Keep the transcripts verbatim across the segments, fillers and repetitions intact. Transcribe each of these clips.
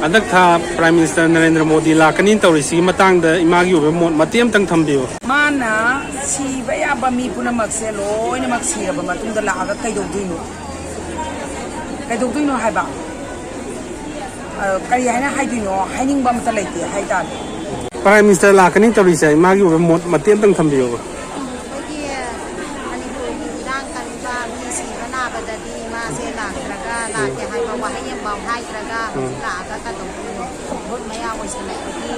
ꯍꯟꯗꯛ ꯊꯥ Prime Minister Narendra Modi ꯂꯥꯛꯀꯅꯤ ꯇꯧꯔꯤꯁꯤꯒꯤ ꯃꯇꯥꯡꯗ ꯏꯃꯥꯒꯤ ꯑꯣꯏꯕ ꯃꯣꯠ ꯃꯇꯦꯛ ꯑꯃꯇꯪ ꯊꯝꯕꯤꯌꯨ꯫ ꯃꯥꯅ ꯁꯤꯕ ꯌꯥꯕ ꯃꯤ ꯄꯨꯝꯅꯃꯛꯁꯦ ꯂꯣꯏꯅꯃꯛ ꯁꯤꯔꯕ ꯃꯇꯨꯡꯗ ꯂꯥꯛꯑꯒ ꯀꯩꯗꯧꯗꯣꯏꯅꯣ? ꯀꯩꯗꯧꯗꯣꯏꯅꯣ ꯍꯥꯏꯕ? ꯑ, ꯀꯔꯤ ꯍꯥꯏꯅ ꯍꯥꯏꯗꯣꯏꯅꯣ? ꯍꯥꯏꯅꯤꯡꯕ ꯑꯝꯇ ꯂꯩꯇꯦ ꯍꯥꯏꯇꯥꯔꯦ꯫ Prime Minister ꯂꯥꯛꯀꯅꯤ ꯇꯧꯔꯤꯁꯦ ꯏꯃꯥꯒꯤ ꯑꯣꯏꯕ ꯃꯣꯠ ꯃꯇꯦꯛ ꯑꯃꯇꯪ ꯊꯝꯕꯤꯌꯣꯕ꯫ ꯑꯩꯈꯣꯏꯒꯤ ꯃꯅꯤꯄꯨꯔꯒꯤ ꯏꯔꯥꯡ ꯀꯟꯕ, ꯃꯤ ꯁꯤꯕ ꯅꯥꯕꯗꯗꯤ ꯃꯥꯁꯦ ꯂꯥꯛꯇ꯭ꯔꯒ, ꯂꯥꯛꯀꯦ ꯍꯥꯏꯕ ꯋꯥꯍꯩ ꯑꯃꯐꯥꯎ ꯍꯥꯏꯗ꯭ꯔꯒ, ꯍꯧꯖꯤꯛ ꯂꯥꯛꯑꯒ ꯀꯩꯗꯧꯗꯣꯏꯅꯣ? ꯚꯣꯠ ꯃꯌꯥ ꯑꯣꯏꯁꯜꯂꯛꯄꯒꯤ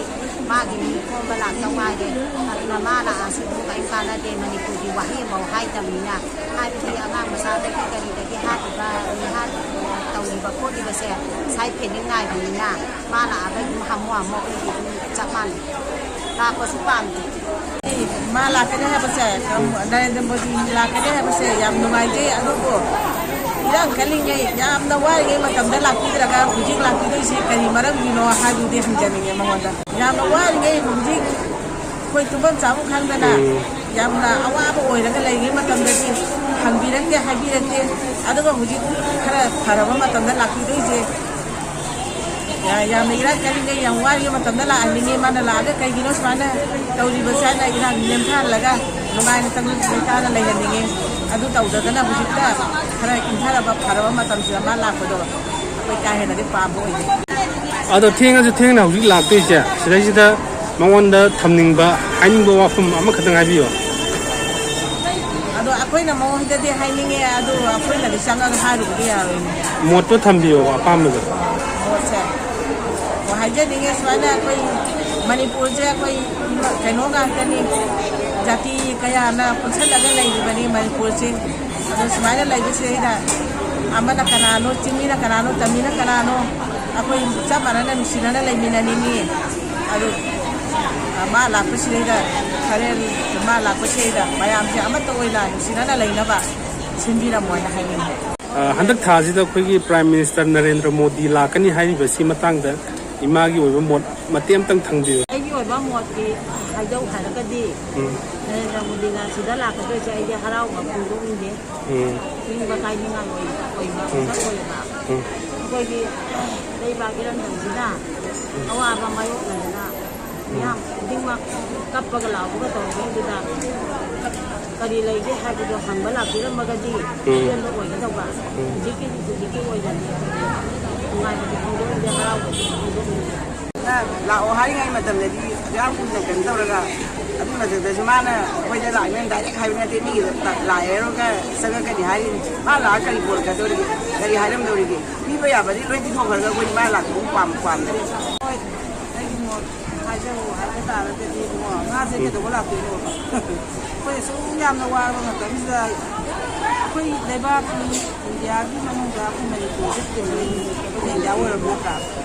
ꯃꯥꯒꯤ ꯃꯤ ꯈꯣꯝꯕ ꯂꯥꯛꯇꯧ ꯉꯥꯏꯔꯦ꯫ ꯑꯗꯨꯅ ꯃꯥ ꯂꯥꯛꯑꯁꯨ ꯑꯗꯨꯝ ꯀꯔꯤꯝ ꯀꯥꯟꯅꯗꯦ, ꯃꯅꯤꯄꯨꯔꯒꯤ ꯋꯥꯍꯩ ꯑꯃꯐꯥꯎ ꯍꯥꯏꯗꯕꯅꯤꯅ꯫ ꯍꯥꯏꯕꯗꯤ ꯑꯉꯥꯡ ꯃꯆꯥꯗꯒꯤ ꯀꯔꯤꯗꯒꯤ ꯍꯥꯠꯂꯤꯕ, ꯃꯤꯍꯥꯠ ꯇꯧꯔꯤꯕ ꯈꯣꯠꯂꯤꯕꯁꯦ ꯁꯥꯏꯠ ꯐꯦꯅꯤꯡ ꯅꯥꯏꯕꯅꯤꯅ ꯃꯥ ꯂꯥꯛꯑꯒ ꯑꯗꯨꯝ ꯍꯥꯃꯨ ꯍꯥꯃꯨ ꯑꯩꯈꯣꯏꯒꯤ ꯑꯗꯨꯝ ꯆꯞ ꯃꯥꯟꯅꯩ꯫ ꯂꯥꯛꯄꯁꯨ ꯄꯥꯝꯗꯦ꯫ ꯃꯥ ꯂꯥꯛꯀꯅꯤ ꯍꯥꯏꯕꯁꯦ, ꯅꯔꯦꯟꯗ꯭ꯔ ꯃꯣꯗꯤ ꯂꯥꯛꯀꯅꯤ ꯍꯥꯏꯕꯁꯦ ꯌꯥꯝ ꯅꯨꯡꯉꯥꯏꯖꯩ, ꯑꯗꯨꯕꯨ ꯏꯔꯥꯡ ꯀꯜꯂꯤꯉꯩ, ꯌꯥꯝꯅ ꯋꯥꯔꯤꯉꯩ ꯃꯇꯝꯗ ꯂꯥꯛꯄꯤꯗ꯭ꯔꯒ ꯍꯧꯖꯤꯛ ꯂꯥꯛꯄꯤꯗꯣꯏꯁꯤ ꯀꯔꯤ ꯃꯔꯝꯒꯤꯅꯣ ꯍꯥꯏꯕꯗꯨꯗꯤ ꯍꯪꯖꯅꯤꯡꯉꯦ ꯃꯉꯣꯟꯗ꯫ ꯌꯥꯝꯅ ꯋꯥꯔꯤꯉꯩ ꯍꯧꯖꯤꯛ ꯑꯩꯈꯣꯏ ꯇꯨꯝꯐꯝ ꯆꯥꯐꯝ ꯈꯪꯗꯅ ꯎꯝ꯫ ꯌꯥꯝꯅ ꯑꯋꯥꯕ ꯑꯣꯏꯔꯒ ꯂꯩꯔꯤꯉꯩ ꯃꯇꯝꯗꯗꯤ ꯍꯪꯕꯤꯔꯛꯇꯦ, ꯍꯥꯏꯕꯤꯔꯛꯇꯦ꯫ ꯑꯗꯨꯒ ꯍꯧꯖꯤꯛ ꯈꯔ ꯐꯔꯕ ꯃꯇꯝꯗ ꯂꯥꯛꯄꯤꯗꯣꯏꯁꯦ꯫ ꯌꯥ-, ꯌꯥꯝꯅ ꯏꯔꯥꯡ ꯀꯜꯂꯤꯉꯩ ꯌꯥꯝ ꯋꯥꯔꯤꯉꯩ ꯃꯇꯝꯗ ꯂꯥꯛꯍꯟꯅꯤꯡꯉꯤ꯫ ꯃꯥꯅ ꯂꯥꯛꯑꯒ ꯀꯩꯒꯤꯅꯣ ꯁꯨꯃꯥꯏꯅ ꯇꯧꯔꯤꯕꯁꯦ ꯍꯥꯏꯅ ꯏꯔꯥꯡ ꯅꯦꯝꯊꯍꯜꯂꯒ ꯅꯨꯡꯉꯥꯏꯅ ꯇꯪꯗꯨ ꯂꯩꯇꯥꯅ ꯂꯩꯍꯟꯅꯤꯡꯉꯤ꯫ ꯑꯗꯨ ꯇꯧꯗꯗꯅ ꯍꯧꯖꯤꯛꯇ ꯈꯔ ꯏꯪꯊꯔꯕ ꯐꯔꯕ ꯃꯇꯝꯁꯤꯗ ꯃꯥ ꯂꯥꯛꯄꯗꯣ ꯑꯩꯈꯣꯏ ꯀꯥ ꯍꯦꯟꯅꯗꯤ ꯄꯥꯝꯕ ꯑꯣꯏꯗꯦ꯫ ꯑꯗꯣ ꯊꯦꯡꯉꯁꯨ ꯊꯦꯡꯅ ꯍꯧꯖꯤꯛ ꯂꯥꯛꯇꯣꯏꯁꯦ, ꯁꯤꯗꯩꯁꯤꯗ ꯃꯉꯣꯟꯗ ꯊꯝꯅꯤꯡꯕ, ꯍꯥꯏꯅꯤꯡꯕ ꯋꯥꯐꯝ ꯑꯃꯈꯛꯇꯪ ꯍꯥꯏꯕꯤꯌꯣ꯫ ꯑꯗꯣ ꯑꯩꯈꯣꯏꯅ ꯃꯉꯣꯟꯗꯗꯤ ꯍꯥꯏꯅꯤꯡꯉꯦ, ꯑꯗꯨ ꯑꯩꯈꯣꯏꯅꯗꯤ ꯆꯪꯉꯒ ꯍꯥꯏꯔꯨꯕꯗꯤ ꯌꯥꯔꯣꯏꯅꯦ꯫ ꯃꯣꯠꯇꯣ ꯊꯝꯕꯤꯌꯣ ꯑꯄꯥꯝꯕꯗꯣ꯫ ꯃꯣꯠꯁꯦ꯫ ꯑꯣ, ꯍꯥꯏꯖꯅꯤꯡꯉꯦ ꯁꯨꯃꯥꯏꯅ, ꯑꯩꯈꯣꯏ ꯃꯅꯤꯄꯨꯔꯁꯦ ꯑꯩꯈꯣꯏ ꯀꯩꯅꯣ ꯉꯥꯛꯇꯅꯤ, ꯖꯥꯇꯤ ꯀꯌꯥꯅ ꯄꯨꯟꯁꯤꯜꯂꯒ ꯂꯩꯔꯤꯕꯅꯤ ꯃꯅꯤꯄꯨꯔꯁꯦ꯫ ꯑꯗꯣ ꯁꯨꯃꯥꯏꯅ ꯂꯩꯕꯁꯤꯗꯩꯗ ꯑꯃꯅ ꯀꯅꯥꯅꯣ, ꯆꯤꯡꯃꯤꯅ ꯀꯅꯥꯅꯣ, ꯇꯝꯃꯤꯅ ꯀꯅꯥꯅꯣ, ꯑꯩꯈꯣꯏ ꯆꯞ ꯃꯥꯟꯅꯅ ꯅꯨꯡꯁꯤꯅꯅ ꯂꯩꯃꯤꯟꯅꯅꯤꯡꯉꯤ꯫ ꯑꯗꯨ ꯃꯥ ꯂꯥꯛꯄꯁꯤꯗꯩꯗ ꯈꯔꯦꯟ, ꯃꯥ ꯂꯥꯛꯄꯁꯤꯗꯩꯗ ꯃꯌꯥꯝꯁꯦ ꯑꯃꯠꯇ ꯑꯣꯏꯅ ꯅꯨꯡꯁꯤꯅꯅ ꯂꯩꯅꯕ ꯁꯤꯟꯕꯤꯔꯝꯃꯣ ꯍꯥꯏꯅ ꯍꯥꯏꯅꯤꯡꯉꯤ꯫ ꯑ, ꯍꯟꯗꯛ ꯊꯥꯁꯤꯗ ꯑꯩꯈꯣꯏꯒꯤ Prime Minister ꯅꯔꯦꯟꯗ꯭ꯔ ꯃꯣꯗꯤ ꯂꯥꯛꯀꯅꯤ ꯍꯥꯏꯔꯤꯕꯁꯤ ꯃꯇꯥꯡꯗ ꯏꯃꯥꯒꯤ ꯑꯣꯏꯕ ꯃꯣꯠ ꯃꯇꯦꯛ ꯑꯃꯇꯪ ꯊꯝꯕꯤꯌꯨ꯫ ꯑꯩꯒꯤ ꯑꯣꯏꯕ ꯃꯣꯠꯇꯤ ꯍꯥꯏꯖꯧ ꯍꯥꯏꯔꯒꯗꯤ, ꯎꯝ꯫ ꯅꯔꯦꯟꯗ꯭ꯔ ꯃꯣꯗꯤꯅ ꯁꯤꯗ ꯂꯥꯛꯀꯗꯣꯏꯁꯦ ꯑꯩꯗꯤ ꯍꯔꯥꯎꯕ ꯐꯣꯡꯗꯣꯛꯅꯤꯡꯗꯦ꯫ ꯎꯝ꯫ ꯅꯤꯡꯕ ꯀꯥꯏꯅꯤꯡꯉꯥꯏ ꯑꯣꯏꯕ, ꯑꯣꯏꯕ ꯎꯝ꯫ ꯑꯃꯈꯛ ꯑꯣꯏꯌꯦꯕ꯫ ꯎꯝ꯫ ꯑꯩꯈꯣꯏꯒꯤ ꯂꯩꯕꯥꯛ ꯏꯔꯝꯗꯝꯁꯤꯅ ꯑꯋꯥꯕ ꯃꯥꯌꯣꯛꯅꯗꯅ ꯃꯤꯌꯥꯝ ꯈꯨꯗꯤꯡꯃꯛ ꯀꯞꯄꯒ ꯂꯥꯎꯕꯒ ꯇꯧꯔꯤꯉꯩꯗꯨꯗ ꯀꯔꯤ ꯂꯩꯒꯦ ꯍꯥꯏꯕꯗꯣ ꯍꯪꯕ ꯂꯥꯛꯄꯤꯔꯝꯃꯒꯗꯤ ꯎꯝ꯫ ꯑꯄꯦꯟꯕ ꯑꯣꯏꯒꯗꯧꯕ꯫ ꯎꯝ꯫ ꯍꯧꯖꯤꯛꯀꯤ, ꯍꯧꯖꯤꯛꯀꯤ ꯑꯣꯏꯅꯗꯤ ꯅꯨꯡꯉꯥꯏꯕꯗꯤ ꯐꯣꯡꯗꯣꯛꯏ, ꯍꯔꯥꯎꯕꯗꯤ ꯐꯣꯡꯗꯣꯛꯏ꯫ ꯂꯥꯛꯑꯣ ꯍꯥꯏꯔꯤꯉꯩ ꯃꯇꯝꯗꯗꯤ ꯌꯥꯝ ꯀꯨꯏꯅ ꯀꯩꯅꯣ ꯇꯧꯔꯒ ꯑꯗꯨꯒꯤ ꯃꯊꯛꯇꯁꯨ ꯃꯥꯅ ꯑꯩꯈꯣꯏꯗ ꯂꯥꯛꯑꯦ, ꯗꯥꯏꯔꯦꯛ ꯍꯥꯏꯕ ꯅꯠꯇꯦ, ꯃꯤꯒꯤꯗ ꯂꯥꯛꯑꯦ ꯍꯥꯏꯔꯒ ꯆꯪꯉꯛꯀꯅꯤ ꯍꯥꯏꯔꯤꯅꯤ꯫ ꯃꯥ ꯂꯥꯛꯑ ꯀꯔꯤ ꯄꯨꯔꯛꯀꯗꯧꯔꯤꯒꯦ? ꯀꯔꯤ ꯍꯥꯏꯔꯝꯗꯧꯔꯤꯒꯦ? ꯄꯤꯕ ꯌꯥꯕꯗꯤ ꯂꯣꯏ ꯄꯤꯊꯣꯛꯈ꯭ꯔꯒ ꯑꯩꯈꯣꯏꯗꯤ ꯃꯥ ꯂꯥꯛꯄꯕꯨ ꯄꯥꯝꯕꯨ ꯄꯥꯝꯗ꯭ꯔꯦ꯫ ꯍꯣꯏ, ꯑꯩꯒꯤ ꯃꯣꯠ ꯍꯥꯏꯖꯧ ꯍꯥꯏꯕ ꯇꯥꯔꯒꯗꯤ ꯏꯕꯨꯡꯉꯣ, ꯉꯥꯁꯦ ꯎꯝ꯫ ꯀꯩꯗꯧꯕ ꯂꯥꯛꯇꯣꯏꯅꯣꯕ? ꯑꯩꯈꯣꯏ ꯑꯁꯨꯛ ꯌꯥꯝꯅ ꯋꯥꯔꯕ ꯃꯇꯝꯁꯤꯗ ꯑꯩꯈꯣꯏ ꯂꯩꯕꯥꯛꯀꯤ, ꯏꯟꯗꯤꯌꯥꯒꯤ ꯃꯅꯨꯡꯗ ꯑꯩꯈꯣꯏ ꯃꯅꯤꯄꯨꯔꯁꯦ ꯇꯤꯜꯂꯤ, ꯑꯩꯈꯣꯏ ꯏꯟꯗꯤꯌꯥ ꯑꯣꯏꯔꯕ ꯅꯠꯇ꯭ꯔꯥ?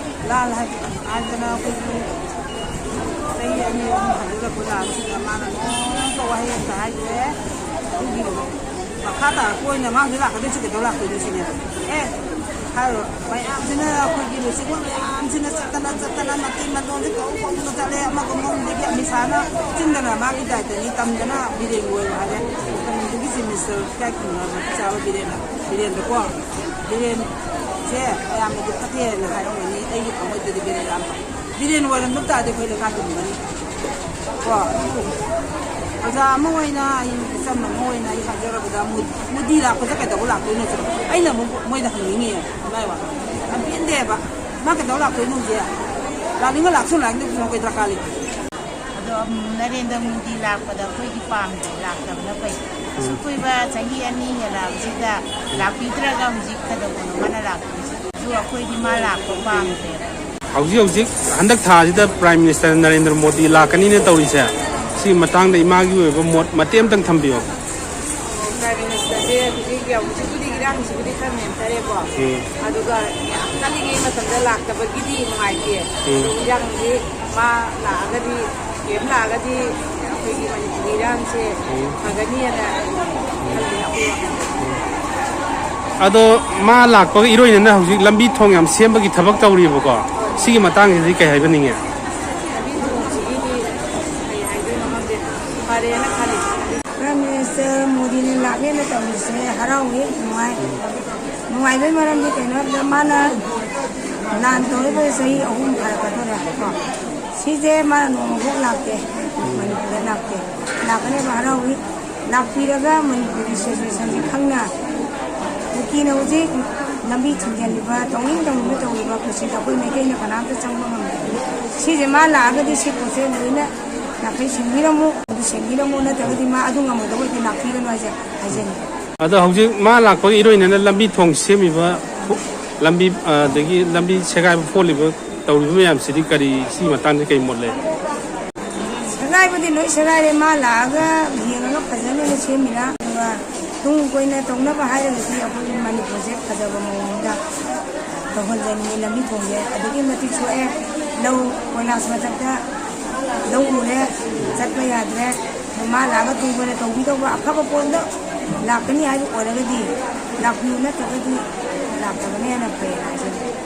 ꯂꯥꯜ ꯍꯥꯏ-, ꯍꯥꯏꯗꯅ ꯑꯩꯈꯣꯏꯒꯤ ꯆꯍꯤ ꯑꯅꯤ ꯑꯍꯨꯝ ꯍꯟꯖꯤꯜꯂꯛꯄ ꯂꯥꯜꯁꯤꯗ ꯃꯥꯅ ꯅꯣꯡꯃꯇ ꯋꯥꯍꯩ ꯑꯝꯇ ꯍꯥꯏꯗ꯭ꯔꯦ꯫ ꯑꯗꯨꯒꯤ ꯃꯈꯥ ꯇꯥꯔꯛꯄ ꯑꯣꯏꯅ ꯃꯥ ꯍꯧꯖꯤꯛ ꯂꯥꯛꯀꯗꯣꯏꯁꯤ ꯀꯩꯗꯧ ꯂꯥꯛꯇꯣꯏꯅꯣ ꯁꯤꯅꯦꯕ꯫ ꯑꯦ, ꯍꯥꯏꯔꯣ, ꯃꯌꯥꯝꯁꯤꯅ ꯑꯩꯈꯣꯏꯒꯤ ꯂꯨꯆꯤꯡꯕ ꯃꯌꯥꯝꯁꯤꯅ ꯆꯠꯇꯅ ꯆꯠꯇꯅ ꯃꯇꯩ ꯃꯇꯣꯟꯁꯦ ꯀꯧ ꯀꯧꯗꯅ ꯆꯠꯂꯦ, ꯑꯃꯒ ꯑꯃꯒꯗꯒꯤ ꯑꯃꯤꯁꯥꯅ ꯆꯤꯟꯗꯅ ꯃꯥꯒꯤ ꯗꯥꯏꯇꯅꯤ ꯇꯝꯗꯅ ꯕꯤꯔꯦꯟꯒꯤ ꯑꯣꯏꯕ ꯍꯥꯏꯔꯦ꯫ ꯃꯇꯝꯗꯨꯒꯤ ꯆꯤꯐ ꯃꯤꯅꯤꯁꯇꯔ ꯏꯀꯥꯏ ꯈꯨꯝꯅꯕ ꯆꯥꯕ ꯕꯤꯔꯦꯟ, ꯕꯤꯔꯦꯟꯗꯀꯣ, ꯕꯤꯔꯦꯟꯁꯦ ꯃꯌꯥꯝꯅꯗꯤ ꯐꯠꯇꯦꯅ ꯍꯥꯏꯔꯝꯒꯅꯤ, ꯑꯩꯒꯤ ꯊꯃꯣꯏꯗꯗꯤ ꯕꯤꯔꯦꯟ ꯌꯥꯝ ꯐꯩ꯫ ꯕꯤꯔꯦꯟ ꯑꯣꯏꯔꯝꯗꯕ ꯇꯥꯔꯗꯤ ꯑꯩꯈꯣꯏ ꯂꯩꯈꯥ ꯇꯨꯝꯒꯅꯤ꯫ ꯀꯣ, ꯑꯣꯖꯥ ꯑꯃ ꯑꯣꯏꯅ, ꯑꯩ ꯏꯆꯝ ꯑꯃ ꯑꯣꯏꯅ ꯑꯩ ꯍꯥꯏꯖꯔꯕꯗ ꯃꯨ-, ꯃꯨꯗꯤ ꯂꯥꯛꯄꯁꯦ ꯀꯩꯗꯧꯕ ꯂꯥꯛꯇꯣꯏꯅꯣ ꯁꯤꯅꯤ ꯑꯩꯅ ꯑꯃꯨꯛ ꯃꯣꯏꯗ ꯍꯪꯅꯤꯡꯉꯤ꯫ ꯏꯃꯥ ꯏꯕ ꯌꯥꯝ ꯄꯦꯟꯗꯦꯕ꯫ ꯃꯥ ꯀꯩꯗꯧ ꯂꯥꯛꯇꯣꯏꯅꯣ ꯍꯧꯖꯤꯛ? ꯂꯥꯛꯅꯤꯡꯉ ꯂꯥꯛꯁꯨ ꯂꯥꯛꯅꯤꯡꯗꯕꯁꯨ ꯑꯩꯈꯣꯏ ꯗꯔꯀꯥꯔ ꯂꯩꯇꯦ꯫ ꯑꯗꯣ, ꯎꯝ, ꯅꯔꯦꯟꯗ꯭ꯔ ꯃꯣꯗꯤ ꯂꯥꯛꯄꯗ ꯑꯩꯈꯣꯏꯒꯤ ꯄꯥꯝꯗꯦ, ꯂꯥꯛꯇꯕꯅ ꯐꯩ꯫ ꯑꯁꯨꯛ ꯀꯨꯏꯕ ꯆꯍꯤ ꯑꯅꯤ ꯍꯦꯜꯂꯛꯑꯕꯁꯤꯗ ꯂꯥꯛꯄꯤꯗ꯭ꯔꯒ ꯍꯧꯖꯤꯛ ꯀꯩꯗꯧꯕꯅꯣ ꯃꯥꯅ ꯂꯥꯛꯇꯣꯏꯁꯦ? ꯑꯗꯨ ꯑꯩꯈꯣꯏꯗꯤ ꯃꯥ ꯂꯥꯛꯄ ꯄꯥꯝꯗꯦꯕ꯫ ꯍꯧꯖꯤꯛ ꯍꯧꯖꯤꯛ ꯍꯟꯗꯛ ꯊꯥꯁꯤꯗ ꯄ꯭ꯔꯥꯏꯝ ꯃꯤꯅꯤꯁꯇꯔ ꯅꯔꯦꯟꯗ꯭ꯔ ꯃꯣꯗꯤ ꯂꯥꯛꯀꯅꯤꯅ ꯇꯧꯔꯤꯁꯦ, ꯁꯤꯒꯤ ꯃꯇꯥꯡꯗ ꯏꯃꯥꯒꯤ ꯑꯣꯏꯕ ꯃꯣꯠ ꯃꯇꯦꯛ ꯑꯃꯇꯪ ꯊꯝꯕꯤꯌꯨ꯫ ꯄ꯭ꯔꯥꯏꯝ ꯃꯤꯅꯤꯁꯇꯔꯁꯦ ꯍꯧꯖꯤꯛ ꯍꯧꯖꯤꯛꯄꯨꯗꯤ ꯏꯔꯥꯡꯁꯤꯕꯨꯗꯤ ꯈꯔ ꯅꯦꯝꯊꯔꯦꯀꯣ꯫ ꯎꯝ꯫ ꯑꯗꯨꯒ ꯌꯥꯝ ꯀꯜꯂꯤꯉꯩ ꯃꯇꯝꯗ ꯂꯥꯛꯇꯕꯒꯤꯗꯤ ꯅꯨꯡꯉꯥꯏꯇꯦ꯫ ꯎꯝ꯫ ꯑꯗꯣ ꯏꯔꯥꯡꯁꯤ ꯃꯥ ꯂꯥꯛꯑꯒꯗꯤ, ꯀꯦꯝ ꯂꯥꯛꯑꯒꯗꯤ ꯑꯩꯈꯣꯏꯒꯤ ꯃꯅꯤꯄꯨꯔꯒꯤ ꯏꯔꯥꯡꯁꯦ ꯎꯝ꯫ ꯐꯒꯅꯤꯅ ꯈꯜꯂꯤ ꯑꯩꯈꯣꯏ ꯋꯥꯈꯜꯗꯗꯤ꯫ ꯑꯗꯣ ꯃꯥ ꯂꯥꯛꯄꯒ ꯏꯔꯣꯏꯅꯅ ꯍꯧꯖꯤꯛ ꯂꯝꯕꯤ ꯊꯣꯡ ꯌꯥꯝ ꯁꯦꯝꯕꯒꯤ ꯊꯕꯛ ꯇꯧꯔꯤꯕꯀꯣ, ꯁꯤꯒꯤ ꯃꯇꯥꯡꯁꯤꯗꯤ ꯀꯩ ꯍꯥꯏꯕꯤꯅꯤꯡꯉꯤ? ꯂꯝꯕꯤ ꯊꯣꯡꯁꯤꯒꯤꯗꯤ ꯀꯩ ꯍꯥꯏꯗꯣꯏꯅꯣ ꯈꯪꯗꯦ, ꯐꯔꯦꯅ ꯈꯜꯂꯤ꯫ ꯄ꯭ꯔꯥꯏꯝ ꯃꯤꯅꯤꯁꯇꯔ ꯃꯣꯗꯤꯅ ꯂꯥꯛꯅꯦꯅ ꯇꯧꯔꯤꯁꯦ ꯍꯔꯥꯎꯏ, ꯅꯨꯡꯉꯥꯏ꯫ ꯅꯨꯡꯉꯥꯏꯕꯩ ꯃꯔꯝꯗꯤ ꯀꯩꯅꯣ ꯍꯥꯏꯕꯗ, ꯃꯥꯅ ꯂꯥꯟ ꯇꯧꯔꯤꯕ ꯆꯍꯤ ꯑꯍꯨꯝ ꯐꯥꯔꯛꯀꯗꯧꯔꯦ ꯀꯣ꯫ ꯁꯤꯁꯦ ꯃꯥꯅ ꯅꯣꯡꯃꯐꯥꯎ ꯂꯥꯛꯇꯦ, ꯃꯅꯤꯄꯨꯔꯗ ꯂꯥꯛꯇꯦ꯫ ꯂꯥꯛꯀꯅꯦꯕ ꯍꯔꯥꯎꯏ꯫ ꯂꯥꯛꯄꯤꯔꯒ ꯃꯅꯤꯄꯨꯔꯒꯤ ꯁꯤꯆꯨꯋꯦꯁꯟꯁꯤ ꯈꯪꯅ, ꯀꯨꯀꯤꯅ ꯍꯧꯖꯤꯛ ꯂꯝꯕꯤ ꯊꯤꯡꯖꯤꯜꯂꯤꯕ, ꯇꯧꯅꯤꯡ ꯇꯧꯅꯤꯡꯕ ꯇꯧꯔꯤꯕ, ꯀꯨꯀꯤꯗ ꯑꯩꯈꯣꯏ ꯃꯩꯇꯩꯅ ꯀꯅꯥꯝꯇ ꯆꯪꯕ ꯉꯝꯗꯦ꯫ ꯁꯤꯁꯦ ꯃꯥ ꯂꯥꯛꯑꯒꯗꯤ ꯁꯤ ꯄꯣꯠꯁꯦ ꯂꯣꯏꯅ ꯅꯥꯈꯩ ꯁꯦꯡꯕꯤꯔꯝꯃꯨ, ꯑꯗꯨ ꯁꯦꯡꯕꯤꯔꯝꯃꯨ, ꯅꯠꯇ꯭ꯔꯒꯗꯤ ꯃꯥ ꯑꯗꯨ ꯉꯝꯃꯣꯏꯗꯧꯕ ꯑꯣꯏꯔꯗꯤ ꯂꯥꯛꯄꯤꯒꯅꯨ ꯍꯥꯏꯁꯦ ꯍꯥꯏꯖꯅꯤꯡꯉꯤ꯫ ꯑꯗꯣ ꯍꯧꯖꯤꯛ ꯃꯥ ꯂꯥꯛꯄꯒꯤ ꯏꯔꯣꯏꯅꯅ ꯂꯝꯕꯤ ꯊꯣꯡ ꯁꯦꯝꯃꯤꯕ, ꯂꯝꯕꯤ, ꯑꯗꯒꯤ ꯂꯝꯕꯤ ꯁꯦꯒꯥꯏꯕ ꯐꯣꯠꯂꯤꯕ ꯇꯧꯔꯤꯕ ꯃꯌꯥꯝꯁꯤꯗꯤ ꯀꯔꯤ, ꯁꯤ ꯃꯇꯥꯡꯗ ꯀꯔꯤ ꯃꯣꯠ ꯂꯩ? ꯁꯦꯒꯥꯏꯕꯗꯤ ꯂꯣꯏ ꯁꯦꯒꯥꯏꯔꯦ꯫ ꯃꯥ ꯂꯥꯛꯑꯒ ꯌꯦꯡꯉꯒ ꯐꯖꯅ ꯁꯦꯝꯃꯤꯔꯥ? ꯑꯗꯨꯒ ꯇꯨꯡ ꯀꯣꯏꯅ ꯇꯧꯅꯕ ꯍꯥꯏꯔꯒꯗꯤ ꯑꯩꯈꯣꯏꯒꯤ ꯃꯅꯤꯄꯨꯔꯁꯦ ꯐꯖꯕ ꯃꯑꯣꯡꯗ ꯇꯧꯍꯟꯖꯅꯤꯡꯉꯤ꯫ ꯂꯝꯕꯤ ꯊꯣꯡꯁꯦ ꯑꯗꯨꯛꯀꯤ ꯃꯇꯤꯛ ꯁꯣꯛꯑꯦ꯫ ꯂꯧ ꯀꯣꯏꯂꯥꯁ ꯃꯊꯛꯇ ꯂꯧ ꯎꯔꯦ, ꯆꯠꯄ ꯌꯥꯗ꯭ꯔꯦ꯫ ꯑꯗꯣ ꯃꯥ ꯂꯥꯛꯑꯒ ꯇꯨꯡ ꯀꯣꯏꯅ ꯇꯧꯕꯤꯗꯧꯕ ꯑꯐꯕ ꯄꯣꯠꯇꯣ ꯂꯥꯛꯀꯅꯤ ꯍꯥꯏꯕ ꯑꯣꯏꯔꯒꯗꯤ ꯂꯥꯛꯄꯤꯌꯨ, ꯅꯠꯇ꯭ꯔꯒꯗꯤ ꯂꯥꯛꯇꯕꯅ ꯍꯦꯟꯅ ꯐꯩ ꯍꯥꯏꯖꯅꯤꯡꯉꯤ꯫